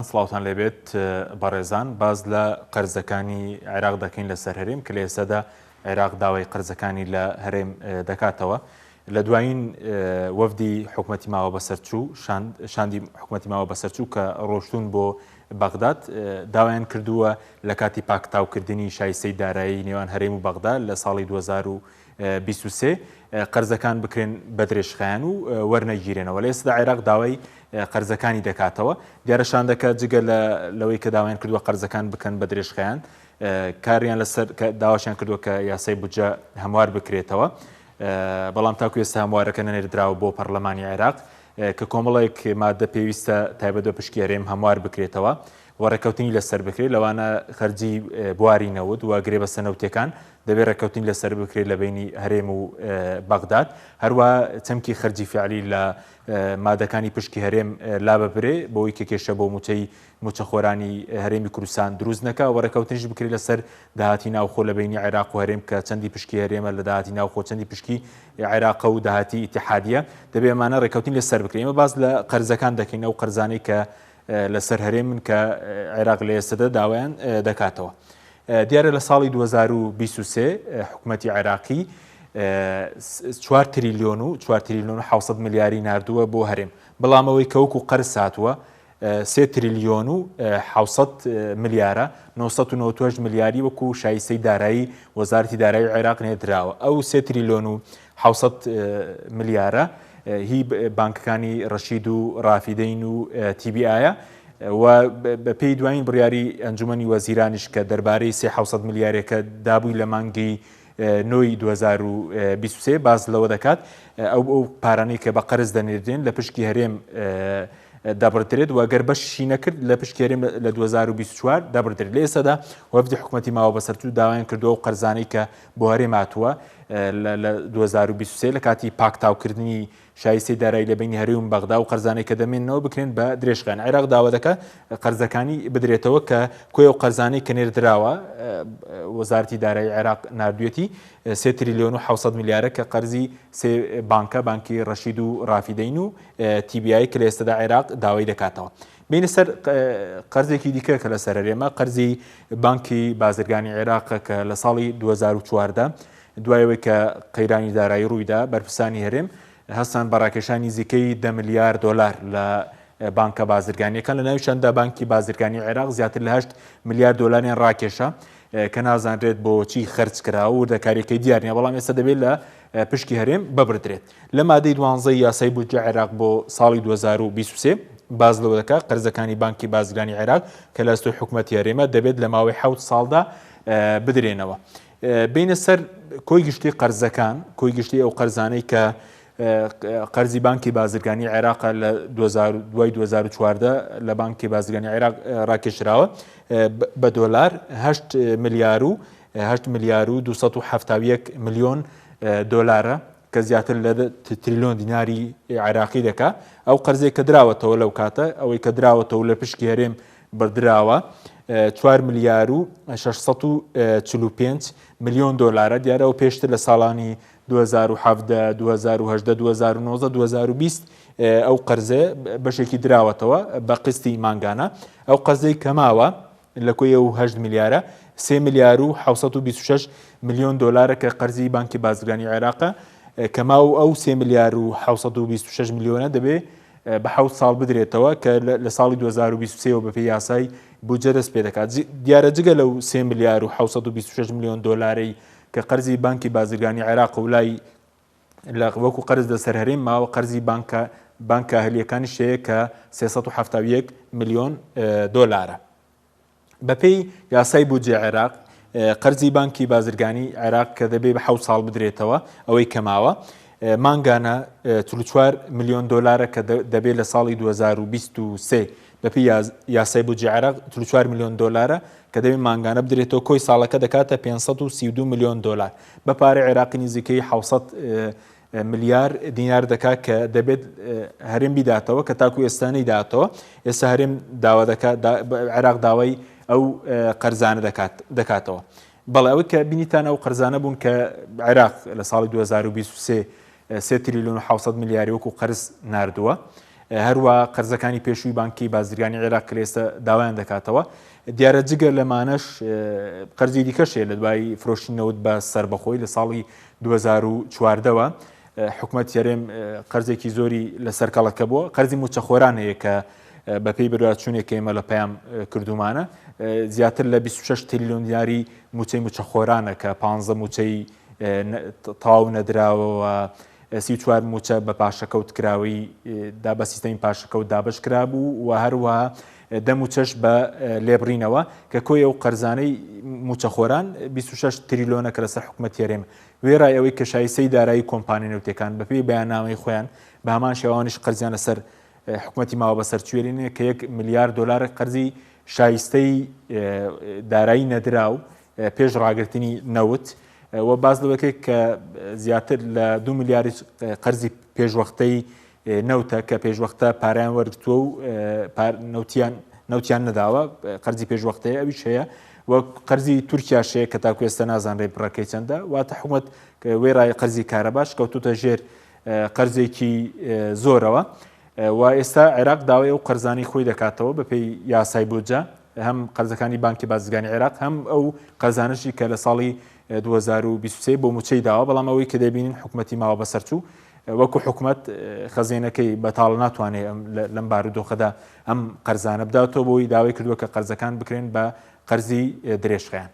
سڵاوتان لێبێت بەڕێزان. باس لە قەرزەکانی عێراق دەکەین لەسەر هەرێم کە لە ئێستادا عێراق داوای قەرزەکانی لە هەرێم دەکاتەوە. لە دوایین وەفدی حکومەتی ماوە بەسەرچوو شاندی حکومەتی ماوە بەسەرچوو کە ڕۆشتوون بۆ بەغداد داوایان کردووە لە کاتی پاکتاوکردنی شایستەی دارایی نێوان هەرێم و بەغدا لە ساڵی 2023 قەرزەکان بکرێن بە درێژخایەن و وەرنەگیرێنەوە. لە ئێستادا عێراق داوای قەرزەکانی دەکاتەوە. دیارە شاندەکە جگە لەوەی کە داوایان کردووە قەرزەکان بکەن بە درێژخایەن، کاریان لەسەر داواشیان کردووە کە یاسای بودجە هەموار بکرێتەوە، بەڵام تاکو ئێستا هەموارەکە نەنێردراوە بۆ پەرلەمانی عێراق کە کۆمەڵێک مادە پێویستە تایبەت بە پشکی هەرێم هەموار بکرێتەوە و ڕێککەوتنی لەسەر بکرێت، لەوانە خەرجی بواری نەوت و گرێبەستە نەوتیەکان دەبێت ڕێککەوتنی لەسەر بکرێت لە بەینی هەرێم و بەغداد. هەروە چەمکی خەرجی فعلی لە مادەکانی پشکی هەرێم لاببرێ بۆی کە کێشە بۆ موچەی موچەخۆرانی هەرێمی کوردستان دروست نەکا و ڕێککەوتنیش بکرێت لەسەر داهاتی ناوخۆ لە بەینی عێراق و هەرێم کە چەندی پشکی هەرێمە لە داهاتی ناوخۆ چەندی پشکی عێراقە و داهاتی ئیتیحادیە دەبێ ئەمانە ڕێککەوتنی لەسەر بکرێت. ئێمە باس لە قەرزەکان دەکەین، ئەو قەرزانەی کە لەسەر هەرێمن کە عێراق لە ئێستەدا داوایان دەکاتەوە. دیارە لە ساڵی 2023 حکوومەتی عێراقی 4 تریلیۆن و 4 تریلیۆن و 700 ملیاری ناردووە بۆ هەرێم، بەڵام ئەوەی کە وەکو قەرز هاتووە سێ تریلیۆن و 700 ملیارە، 998 ملیاری وەکو شایستەی دارایی وەزارەتی دارایی عێراق نێردراوە. ئەو سێ تریلیۆن و 700 ملیارە هی بانکەکانی ڕەشید و ڕافیدەین و تیبیئایە و بەپێی دوایین بڕیاری ئەنجومەنی وەزیرانیش کە دەربارەی سێ 700 ملیارێکە دابووی لە مانگی نۆی 2023 باس لەوە دەکات ئەو ئەو پارانەی کە بە قەرز دەنێردرێن لە پشکی هەرێم دەبڕدرێت و گەر بەشی نەکرد لە پشکی هەرێم لە 2024 دەبڕدرێت. لە ئێستادا وەفدی حکومەتی ماوە بەسەرچوو داوایان کردووە ئەو قەرزانەی کە بۆ هەرێم هاتووە لە 2023 لە کاتی پاکتاوکردنی شایستەی دارایی لە بەینی هەرێم و بەغدا و قەرزانەی کە دەمێننەوە بکرێن بە درێژخایەن. عێراق داوا دەکات قەرزەکانی بدرێتەوە کە کۆی ئەو قەرزانەی کە نێردراوە وەزارەتی دارایی عێراق ناردوێتی سێ تریلیۆن و 700 ملیارە کە قەرزی سێ بانکە، بانکی ڕەشید و ڕافیدەین و TBI کە لە ئێستادا عێراق داوای دەکاتەوە. بینە سەر قەرزێکی دیکە کە لەسەر هەرێمە، قەرزی بانکی بازرگانی عێراق کە لە ساڵی 2014 دوای ئەوەی کە قەیرانی دارایی ڕوویدا، بەرپرسانی هەرێم هەستان بە ڕاکێشانی نزیکەی دە ملیار دۆلار لە بانکە بازرگانییەکان، لە ناویشاندا بانکی بازرگانی عێراق زیاتر لە 8 ملیار دۆلاریان ڕاکێشا کە نازانرێت بۆچی خەرج کرا و وردەکاریەکەی دیار نییە، بەڵام ئێستا دەبێت لە پشکی هەرێم ببردرێت. لە مادەی دوانزەی یاسای بودجە عێراق بۆ ساڵی 2023 باس لەوە دەکات قەرزەکانی بانکی بازرگانی عێراق کە لە ئەستۆی حکومەتی هەرێمە دەبێت لە ماوەی حەوت ساڵدا بدرێنەوە. بینە سەر کۆی گشتی قەرزەکان، کۆی گشتی ئەو قەرزانەی کە قەرزی بانکی بازرگانی عێراق لە دوای 2014 لە بانکی بازرگانی عێراق ڕاکێشراوە بە دۆلار 8 ملیار و 8 ملیار و 271 ملیۆن دۆلارە کە زیاتر لە تریلیۆن دیناری عێراقی دەکا. ئەو قەرزێک کە دراوەتەوە لەو کاتە، ئەوەی کە دراوەتەوە لە پشکی هەرێم بڕدراوە 4 ملیار و 645 ملیۆن دۆلارە. دیارە ئەو پێشتر لە ساڵانی 2017، 2018، 2019، 2020 ئەو قەرزە بەشێکی دراوەتەوە بە قستی مانگانە. ئەو قەرزەی کە ماوە لە کۆی ئەو 8 ملیارە 3 ملیار و 726 ملیۆن دۆلارە کە قەرزی بانکی بازرگانی عێراقە کە ماو ئەو 3 ملیار و 726 ملیۆنە دەبێ بە حەوت ساڵ بدرێتەوە کە لە ساڵی 2023 ەوە بەپێی یاسای بودجە دەست پێ دەکات. دیارە جگە لەو 3 ملیار و 726 ملیۆن دۆلارەی کە قەرزی بانکی بازرگانی عێراق و لای لە وەکو قەرز لەسەر هەرێم ماوە، قەرزی بانکە بانکە ئەهلییەکانیش هەیە کە 371 ملیۆن دۆلارە. بەپێی یاسای بودجەی عێراق، قەرزی بانکی بازرگانی عێراق کە دەبێ بە حەوت ساڵ بدرێتەوە، ئەوەی کە ماوە مانگانە 44 ملیۆن دۆلارە کە دەبێت لە ساڵی 2023 بەپێی یاسای بودجەی عێراق 44 ملیۆن دۆلارە کە دەبێت مانگانە بدرێتەوە، کۆی ساڵەکە دەکاتە 532 ملیۆن دۆلار بە پارەی عێراقی نزیکەی 700 ملیار دینار دەکات کە دەبێت هەرێم بیداتەوە کە تاکو ئێستا نەیداتەوە. ئێستا هەرێم داوا دەکات، عێراق داوای ئەو قەرزانە دەکاتەوە. بەڵێ ئەوەی کە بینیتان ئەو قەرزانە بوون کە عێراق لە ساڵی 2023 سێ تریلیۆن و 700 ملیاری وەکو قەرز ناردووە. هەروە قەرزەکانی پێشووی بانکی بازرگانی عێراق کە ئێستا داوایان دەکاتەوە. دیارە جگە لەمانەش قەرزی دیکەش هەیە لە دوای فرۆشتنی نەوت بە سەربەخۆی لە ساڵی 2014 وە حکومەت هەرێم قەرزێکی زۆری لەسەر کەڵەکە بووە، قەرزی مووچەخۆران هەیە کە بەپێی بەدواداچوونێک کە ئێمە لە پەیام کردوومانە زیاتر لە 26 تریلیۆن دیناری مووچەی مووچەخۆرانە کە 15 مووچەی تەواو نەدراوەوە 34 مووچە بە پاشەکەوت کراوی دا بە سیستەمی پاشەکەوت دابەش کرابوو و هەروەها دە مووچەش بە لێبڕینەوە کە کۆی ئەو قەرزانەی مووچەخۆران 26 تریلیۆنە کە لەسەر حکومەت هەرێم وێڕای ئەوەی کە شایستەی دارایی کۆمپانیا نەوتیەکان بەپێی بەیاننامەی خۆیان بە هەمان شێوە ئەوانیش قەرزیان لەسەر حکومەتی ماوە بەسەرچوێرینێ کە یەک ملیار دۆلار قەرزی شایستەی دارایی نەدراو پێش ڕاگرتنی نەوت و باس لەوەکەی کە زیاتر لە دو ملیاری قەرزی پێشوەختەی نەوتە کە پێشوەختە پارەیان وەرگتووە و نەوتیان نەوتیان نەداوە قەرزی پێشوەختەیە ئەویش هەیە و قەرزی تورکیاش هەیە کە تاکو ئێستا نازانرێت بڕەکەی چەندە واتە حکومەت وێڕای قەرزی کارەباش کەوتوتە ژێر قەرزێکی زۆرەوە و ئێستا عێراق داوای ئەو قەرزانی خۆی دەکاتەوە بەپێی یاسای بودجە هەم قەرزەکانی بانکی بازرگانی عێراق هەم ئەو قەرزانەشی کە لە ساڵی 2023 بۆ موچەی داوە بەڵام ئەوەی کە دەبینین حکومەتی ماوە بەسەرچوو وەکو حکومەت خەزێنەکەی بەتاڵ ناتوانێت لەم بارودۆخەدا ئەم قەرزانە بداتەوە بۆی داوای کردووە کە قەرزەکان بکرێن بە قەرزی درێژخایەن.